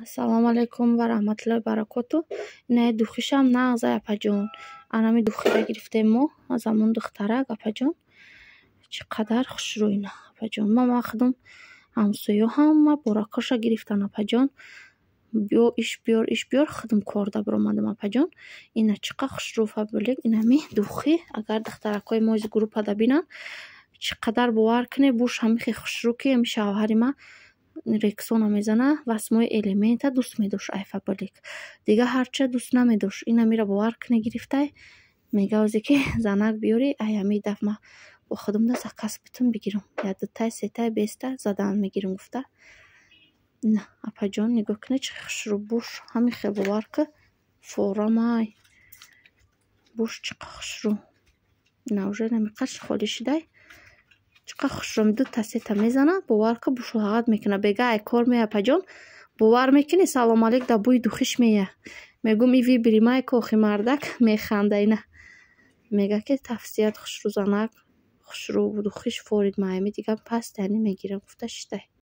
Ассалому алайкум ва раҳматуллоҳи баракоту. Инаи духишам нағзай, апаҷон. Анами духиро гирифтем мо аз ҳамон духтарак, апаҷон. Чӣ қадар хушрӯ ина, апаҷон. Ман худам, ҳамсояҳо ҳама боракоша гирифтан, апаҷон. Биё, иш биёр, иш биёр, худам корда биромадам, апаҷон. Ина чӣ қадр хушрӯ Фаберлик инами духи. Агар духтаракҳои мо из группада бинанд, чӣ қадар, бовар кунед, буш ҳамихе хушрӯ, ки ами шавҳари ман Рексона мезана, восьмой элемента дӯст медошт ай Фаберлик. Дига ҳарча дӯст намедошт. Инамиро, бовар кунед, гирифтай. Мега, озе ки занак биёрӣ, ай ҳами дафъ ман бо худам да заказ битум бигирам. Як дутай, сетай, беста задан мегирам гуфта. На, апаҷон, нигоҳ кунед, чӣ хушрӯ буш, ҳамин хел, бовар ку, форамай. Буш чӣ қадр хушрӯ. На, уже намиқаш холӣ шидай. Чӣ қадр хушрӯ, дута, сета мезана, бовар ку, буш лағат мекуна. Бега ай кор меяй, апаҷон, бовар мекунӣ, салом алейк да бӯи духиш мея. Мегӯм, и выбери май ку, охи мардак механда ина. Мега, ки тавсият хушрӯ занак, хушрӯ духиш форид, ма ами дига паст яъне мегирам гуфта шидай.